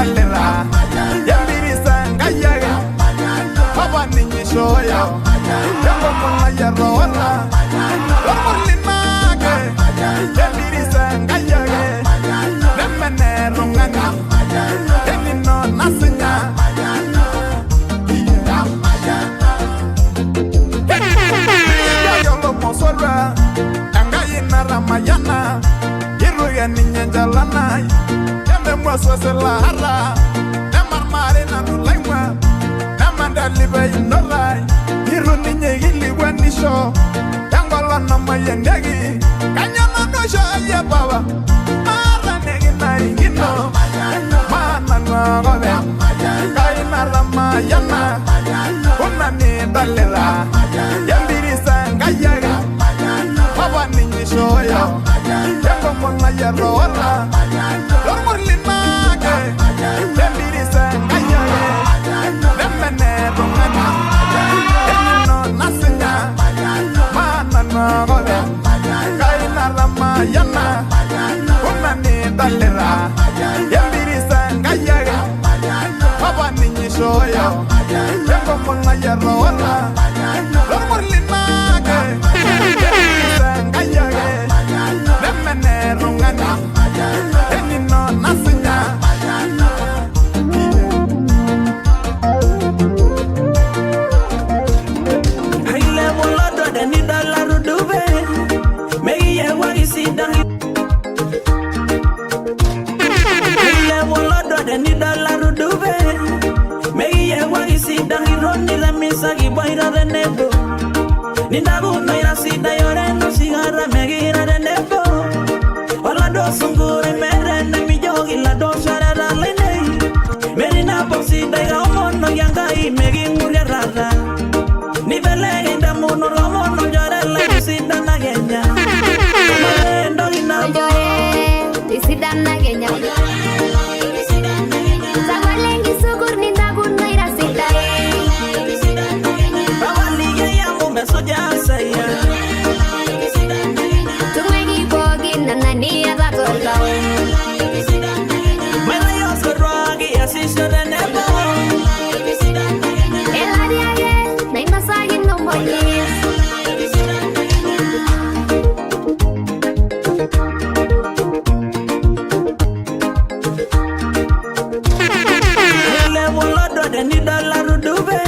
nidolita Embirisa Enkai ake Papa ninye ishooyo Enkomon ai etoona Lormurlino ake Embirisa Enkai ake Nemene tung'ani Enino nasinya Yiolo mosorua Enkai natamayiana Ituke ninye nchalanai Nememua sosilaata Nemarmare nanu laing'ua Nemandalipe inotai Itu ninye ikilikuanisho Enkolong namayianieki Kanyoo nanu oshi ayie papa Maata nekinarikino Maa nanu ake openy Enkai natamayiana Kuna nidolita Embirisa Enkai ake Papa ninye ishooyo Enkomon ai etoona Lormurlino ake Embirisa Enkai ake Nemene tung'ani Enino nasinya Maa nanu ake openy Enkai natamayiana Kuna nidolita Embirisa Enkai ake Papa ninye ishooyo Enkomon ai etoona Lormurlino ake Embirisa Enkai ake Nemene tung'ani Enino nasinya Ailepu olodua tenidol arudupe, mekiyiewuaki sidan. Ailepu olodua tenidol arudupe, mekiyiewuaki sidan. Kitoni temisa kiboita tenebo, nintakuno ira sidai ore enoshi kata mekira tenebo. Oladuo sungura meeta enemijoki iladuo shoreta lainei, metii nabo sidai kaomonoki Enkai meking'urie taata. Nibelekeny indamunot omon olchore lai tisidana Kenya. Mate entoki nabo. Olchore tisidana Kenya. Tapala enkisukur nintakuno ira sidai. Tapalikiai amu mesuja saia. Tung'uiki pookin nena niata toltau. Maitayu osotua kiasisho tenebo. Elatia ake nainosakino monyit. Ailepu olodua tenidol arudupe,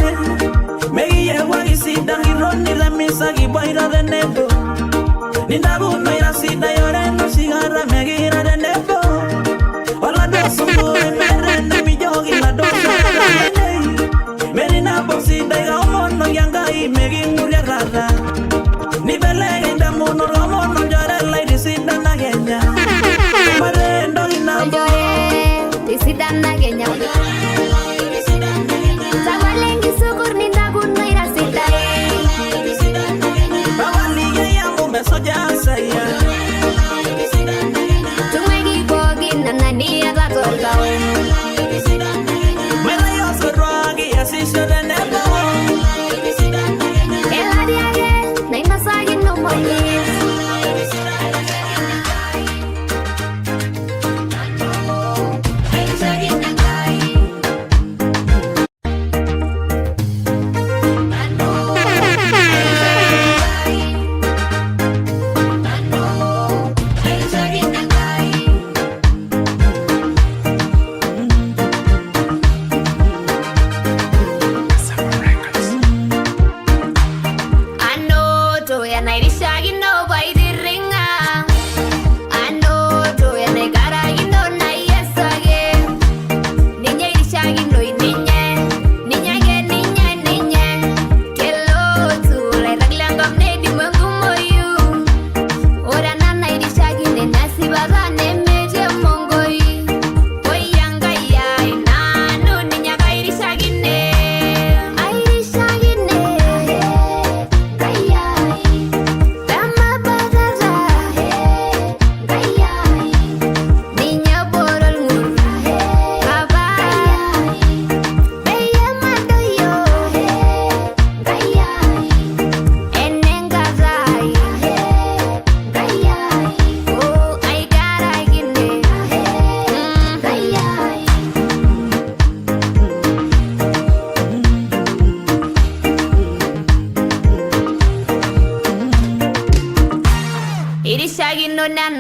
mekiyiewuaki sidan. Kitoni temisa kiboita tenebo, nintakuno ira sidai ore enoshi kata mekira tenebo. Oladuo sungura meeta enemijoki iladuo shoreta lainei, metii nabo sidai kaomonoki Enkai meking'urie taata. Nibelekeny indamunot omon olchore lai tisidana Kenya. Mate entoki nabo. Olchore tisidana Kenya. Tapala enkisukur nintakuno ira sidai. Tapalikiai amu mesuja saia. Tung'uiki pookin nena niata toltau. Maitayu osotua kiasisho tenebo. Elatia ake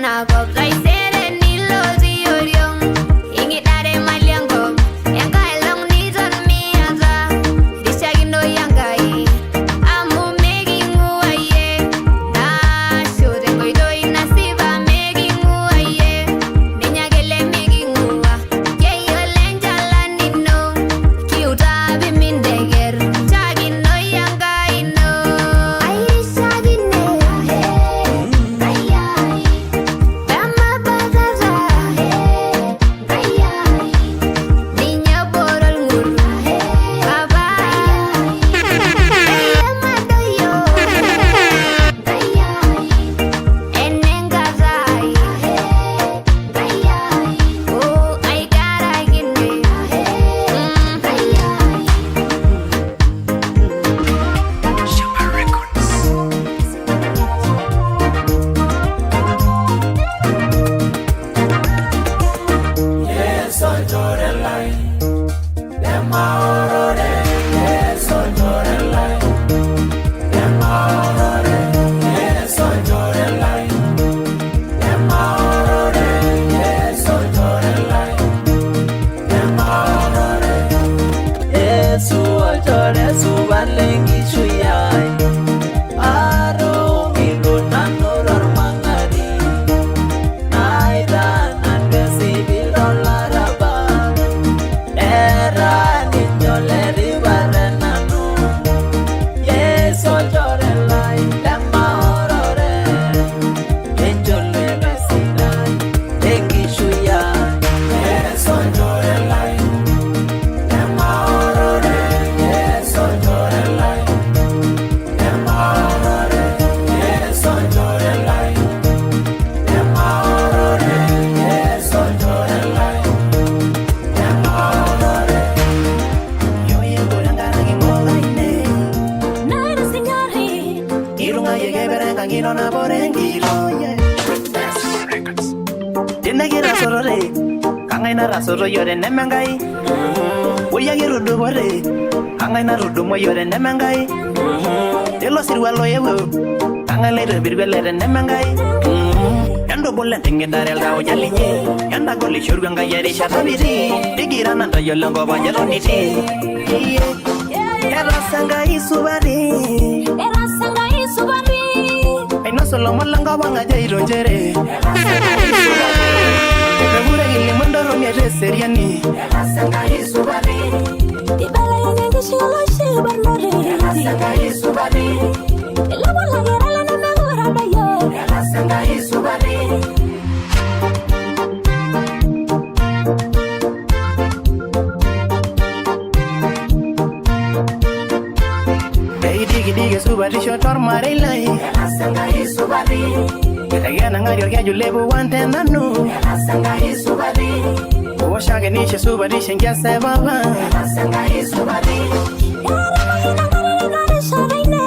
Enakop taisere nilotii oriong ing'idare mali enkop enkae olong niton miata rishakinoi Enkai amu miking'ua iyie naasho tenkoitoi nasipa miking'ua iyie ninye ake lemiking'ua keyiolo enchalan ino kiutaa pimindeker shakinoi Enkai ino airishakine Enkai ai pemabatata Enkai ai ninye obore olng'ur papa peyie madoyio Enkai ai enenkata ai Enkai ai oo aikarakine Enkai ai. Yesu olchore lai, lemaorore. Yesu olchore lai, lemaorore. Yesu olchore lai, lemaorore. Yesu olchore lai, lemaorore. Yesu olchore supat lenkishui ai, atumito nanu tormang'ati, naitaa nanu esipil tolarabal, etaa ninye oletipat tenanu. Yesu olchore lai lemaorore, encholoto sidai tenkishui ai. Yesu olchore lai lemaorore, Yesu olchore lai lemaorore, Yesu olchore lai lemaorore, Yesu olchore lai lemaorore. Tenekirasotore kang'ae natasotoyio teneme Enkai oyia kitudupore kang'ae natudumoyio teneme Enkai lelo sirua loyewuo kang'ae laitobirua ele teneme Enkai entubul enting'idare iltauja linyi entagol ishorua Enkai erishata pitii tigirana ntayiolo enkop ajo eton itii etaasa Enkai supati ainosu ilomon lenkop ang ajoito nchere mekure kilimu entorroni etaa eseriani. Ibelekenya enkishui olosho barnoti. Ilepu olakira lenemekure edoyio. Eidikidik esupatisho tormarei lai ekenang'ari orkeju lepuan tenanu oshiake nisho esupatisho enkias e papa. Etamayiana nkatitin orishata ine.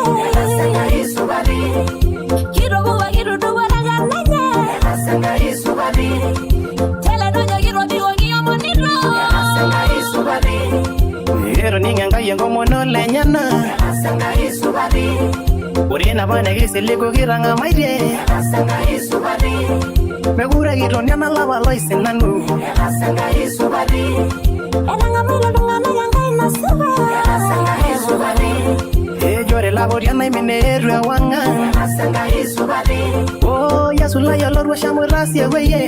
Kitopuka kitudupua tenkang enye. Teledonyo kitobiko kiyomonito. Etoningo Enkai enkomono lenyena ore enapa nikisiligu kitang'amaitie mekure kitoni enalapa loisinanu. Etang'amaita iltung'anak Enkai nasipa. Ejo ore lapoti enaimina eetu ewang'an o Yesu lai olorua shamu tasiekweyie.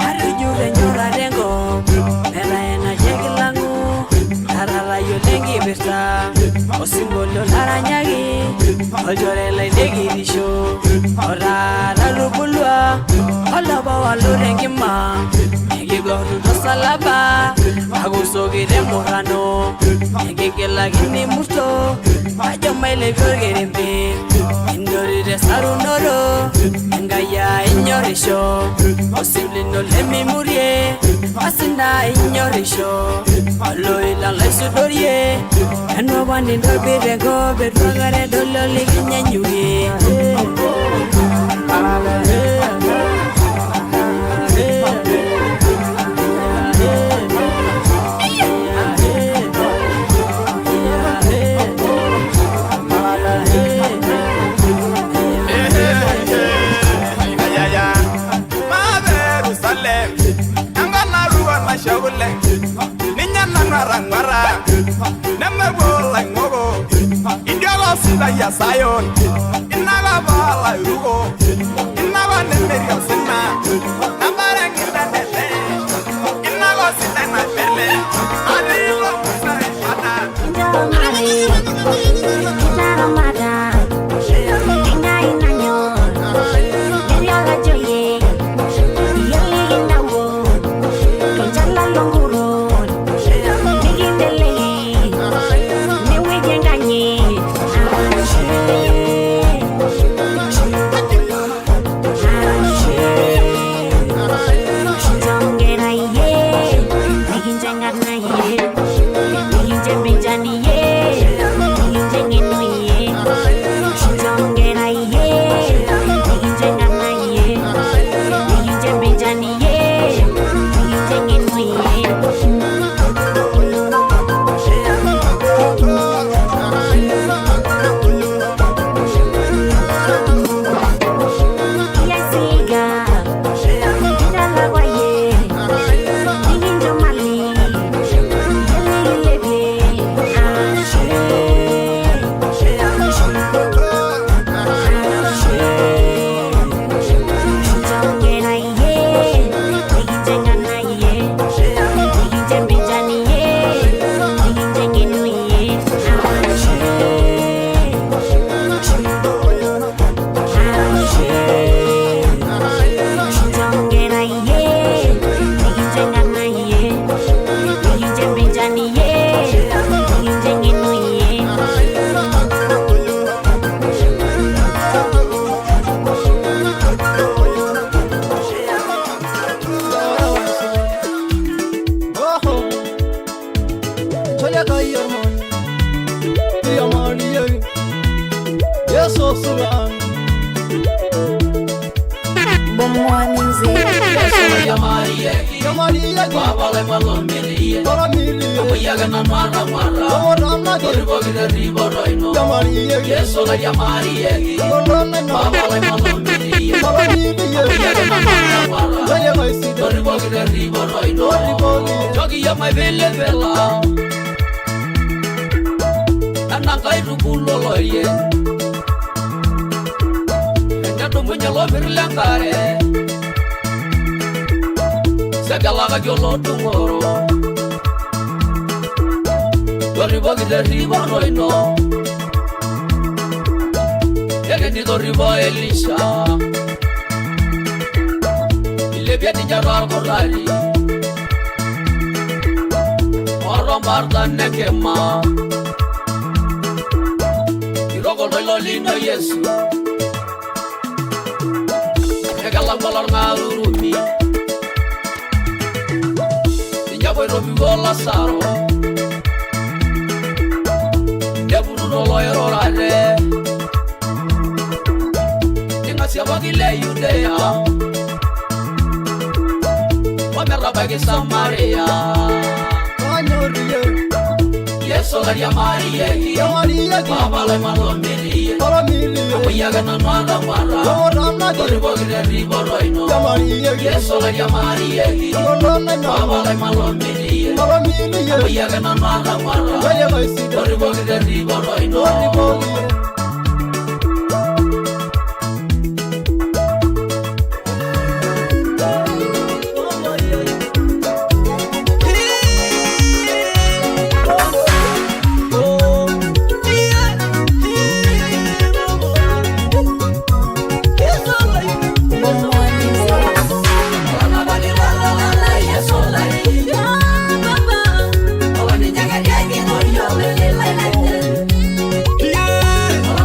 Atujuto enyorrata enkop metaa enashe kilang'u taratayiolo enkipirta osinkolio laranyaki olchore lai lekitisho otaata tubulua olapa walo tenkima ekigorru tosalaba akusoki temurrano ekigilakini murto ajo mailepie orkerembe intorito. Tesarunoto Enkai ai inyorisho Osim lino lemimurie Asina inyorisho Oloilang laisudorie Enopa nintobir enkop eitu aikata edoli olikinyenyukie. Jerusalem Enkanarua nashaule Ninye nanu atang'uara Nemepuo laing'oko Idioko sidai e Zion Inakop oolairuko Inakop nemetii osina Nabare nkitendele Inakop sidai nabele Atii ilo Musa ishada. Kitaramata Enkai nanyor Netii olajoyie Iyie likintawuo Tolchala loonkuruon Nikinteleki Newueji enkanyit. Ashe. Ashe. Incho nkera iyie Nikincho enkarna iyie Nikincho empijan iyie Nikincho eng'eno iyie. Incho nkera iyie Nikincho enkarna iyie Nikincho empijan iyie Nikincho eng'eno iyie. Iyie siliga kitalakwa iyie nikincho mali iyie likilepie. Ashe. Ashe. Incho nkera iyie nikincho enkarna iyie nikincho empijan iyie nikincho eng'eno iyie. Ashe. Ashe. Incho nkera iyie nikincho enkarna iyie nikincho empijan iyie nikincho eng'eno iyie. Enedumunye lopir lenkare Segelakaki olodung'oro Torripoki terripoto ino Ekedi torripo Elisha Ilepie ninye toorkurari Orombarta nekima Kiroko oltoilo lino Yesu Ekelakwa lorng'arurumi Ninye apa oitobiko Lasaro Nepuru toloirurate Ning'asia pooki le Yudea Ometabaiki Samaria Yesu lariamarieki Papa laimalomiriye Amoyiake nanu atang'uara Torripoki terripoto ino Yesu lariamarieki Papa laimalomiriye Amoyiake nanu atang'uara Torripoki terripoto ino. Yeah.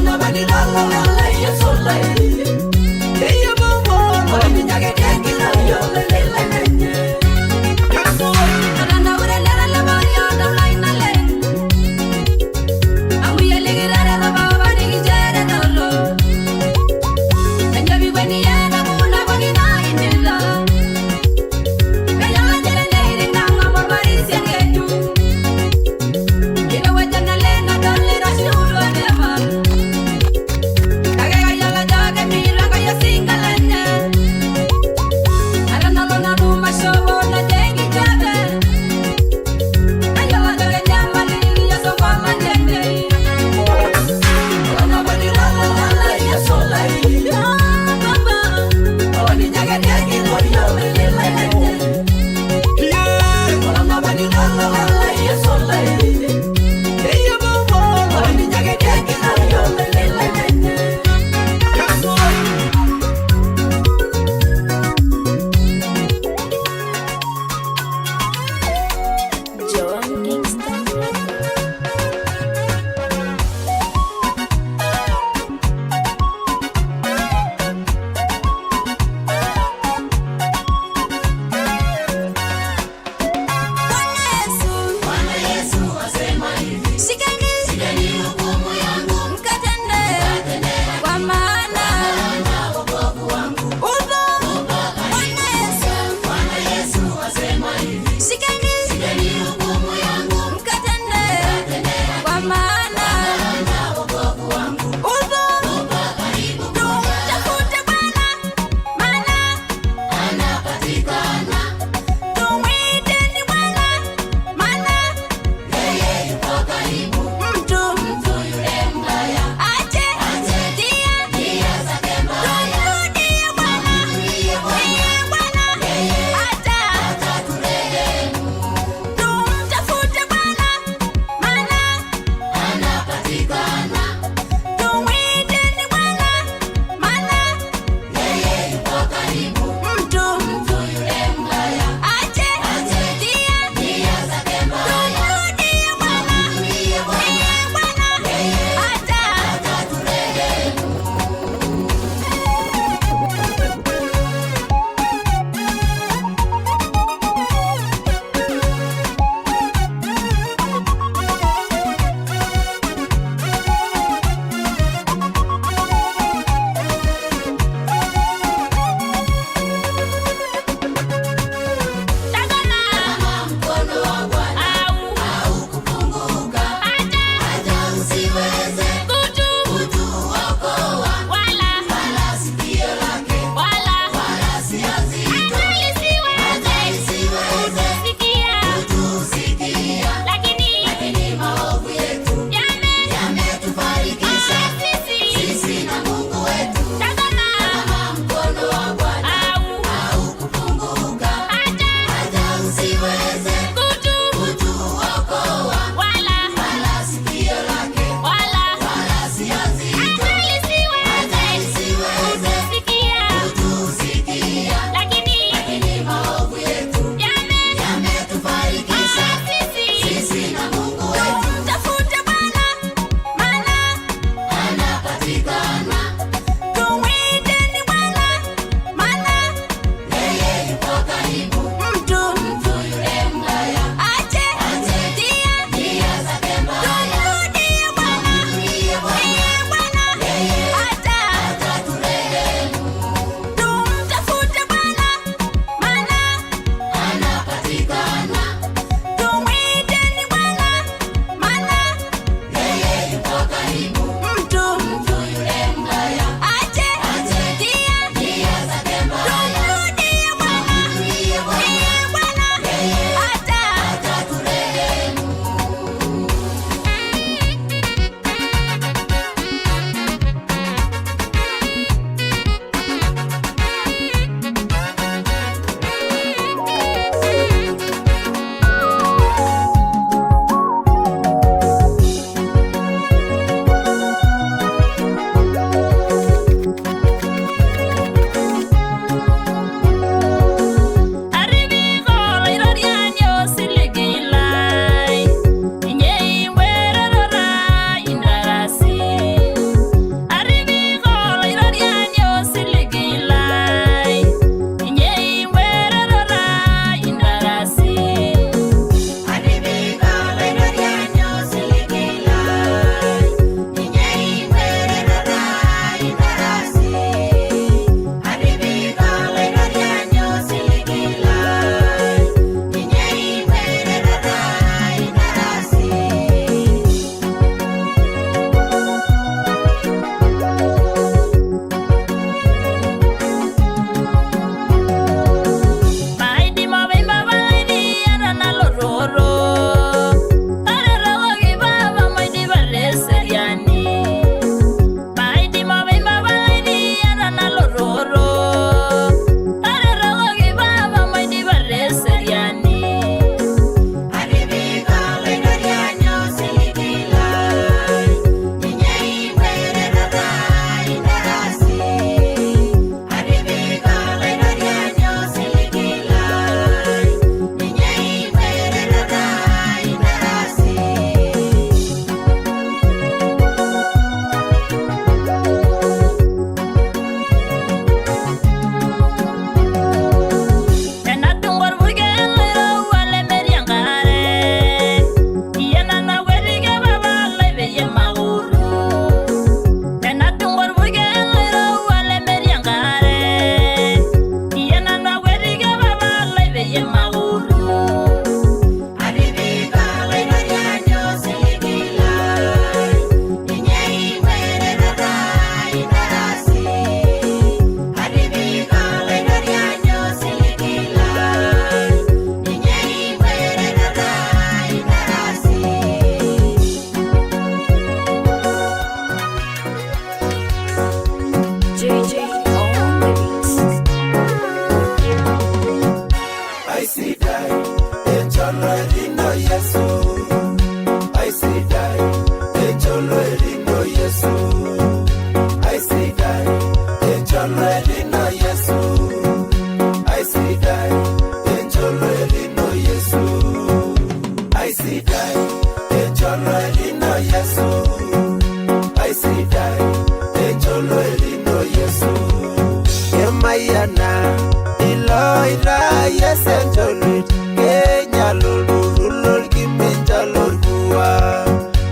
Yesencholwet keinyal olturrur lorkimincha lorkuak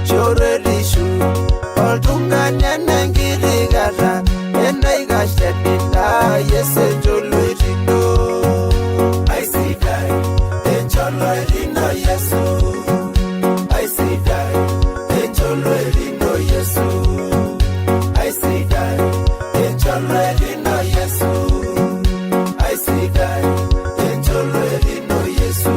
shoruetisho oltung'ani enenkiti kata enaikash tenintaa Yesencholwet ino. Aisidai encholwet ino Yesu, aisidai encholwet ino Yesu, aisidai encholwet ino Yesu, aisidai encholwet ino Yesu.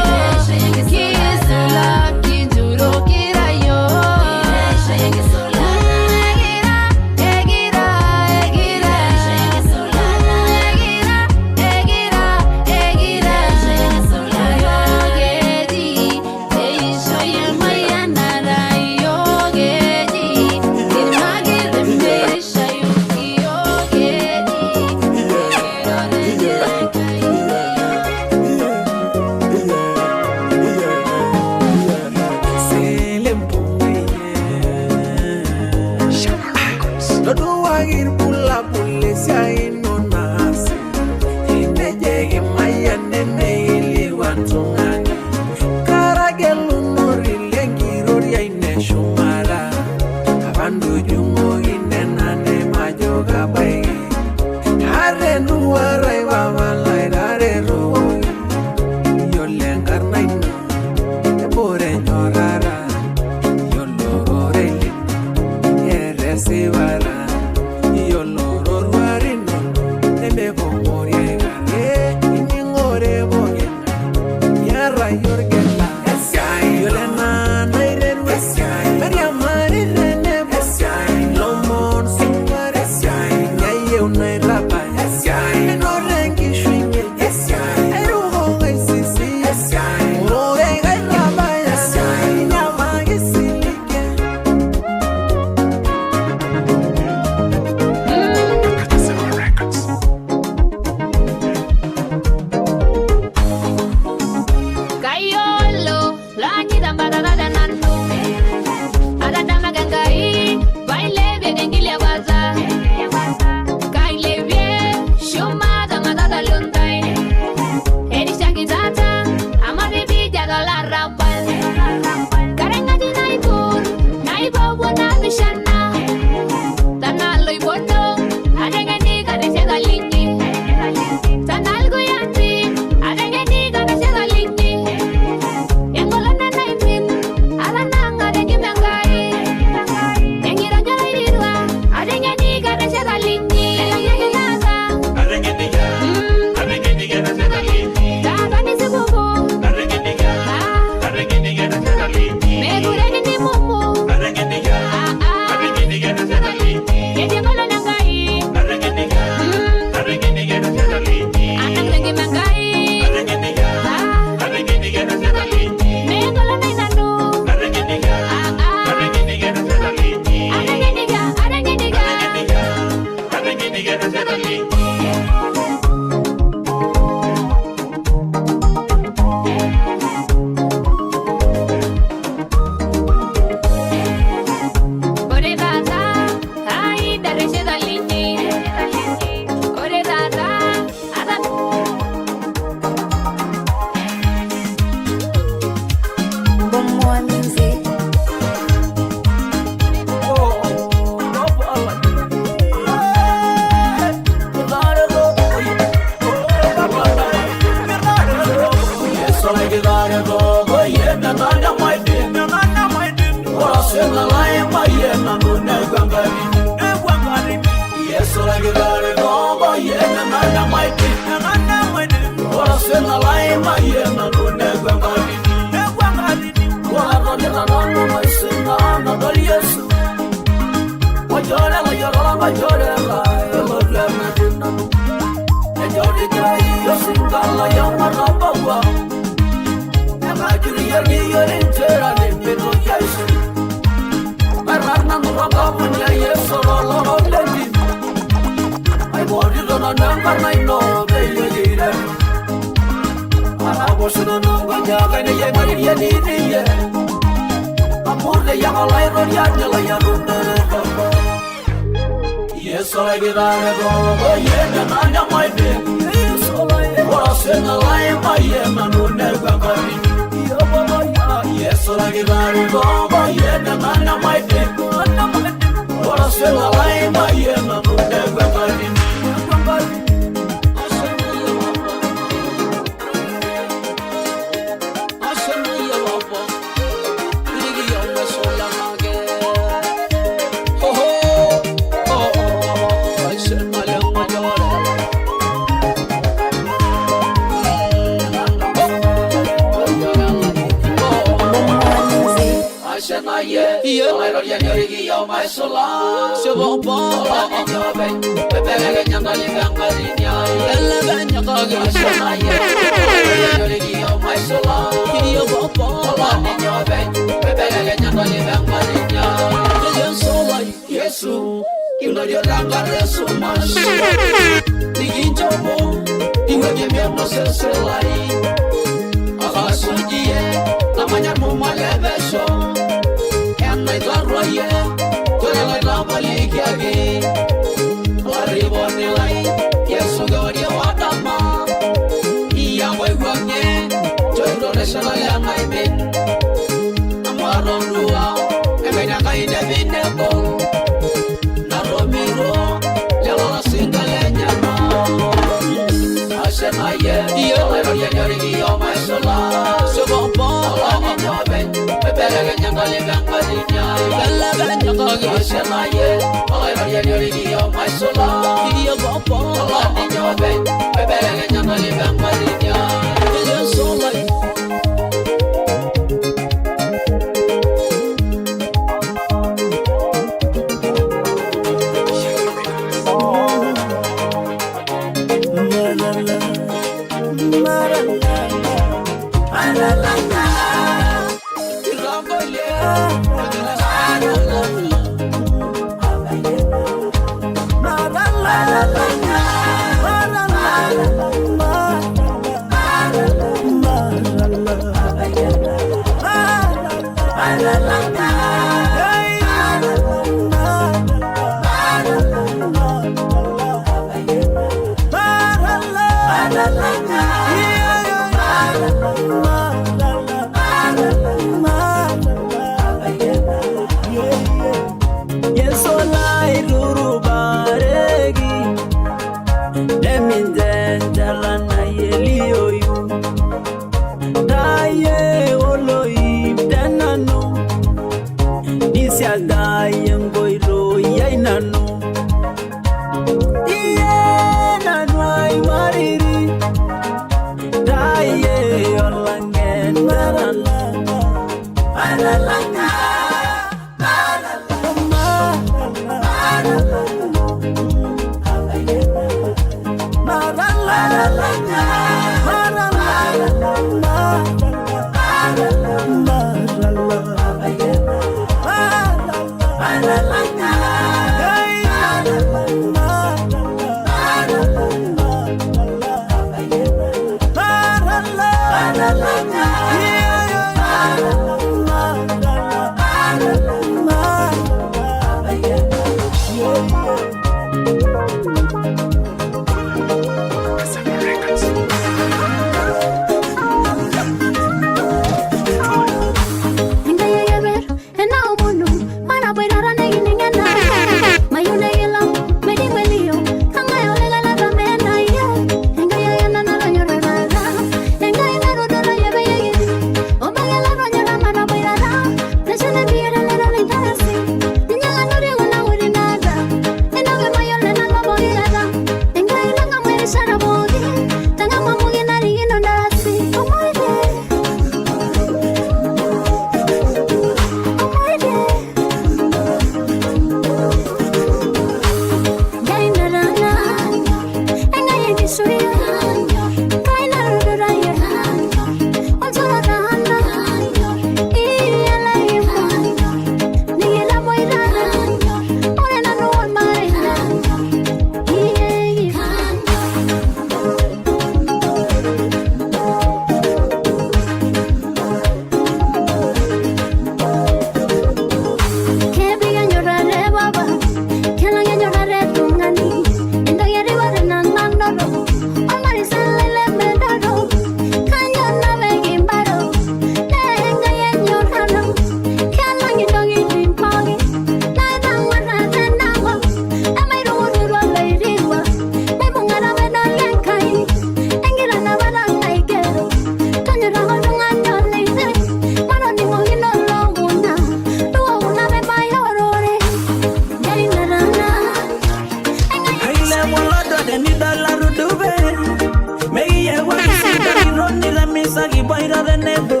temisa kiboita tenebo.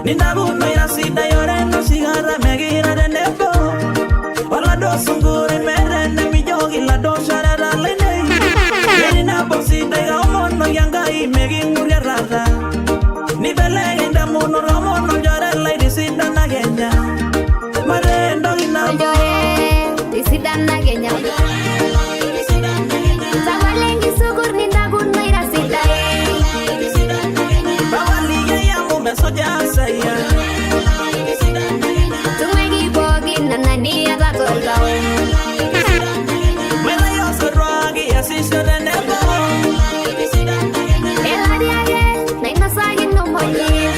Nintakuno ira sidai ore enoshi kata mekira tenebo. Oladuo sunguri meeta enemijoki laduo shoreta lainei. Ketii nabo sidai kaomonoki Enkai meking'urie taata. Nibelekeny indamunot omono olchore lai tisidana Kenya. Mataa entoki nabo. Olchore tisidana Kenya. Tapala enkisukur nintakuno ira sidai. Tapalikiai amu mesuja saia. Tung'uiki pookin nena niata toltau. Maitayu osotua kiasisho tenebo. Elatia ake nainosakino monyit.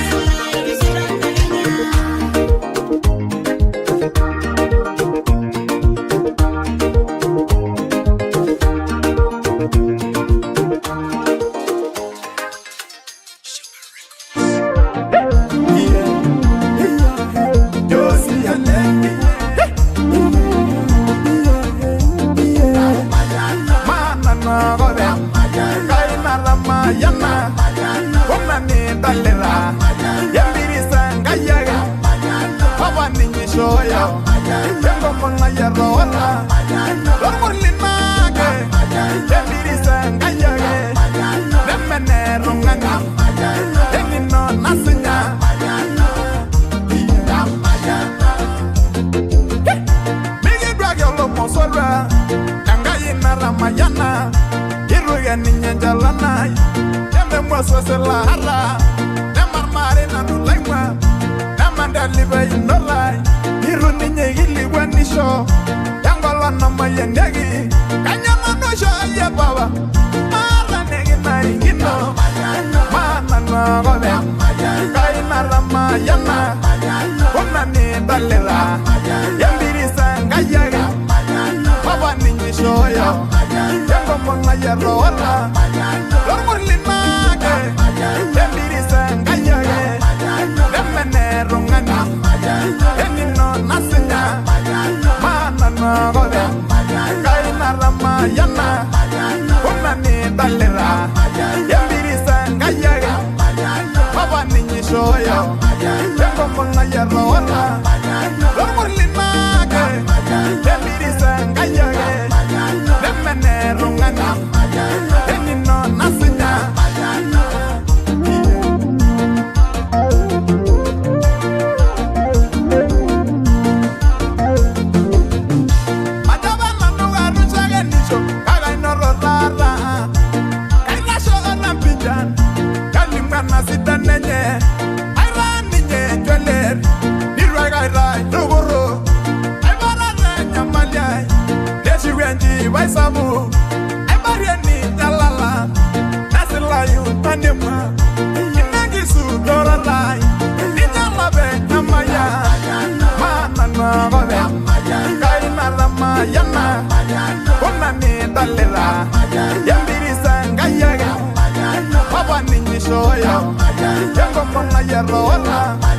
Yengo mona yerrola.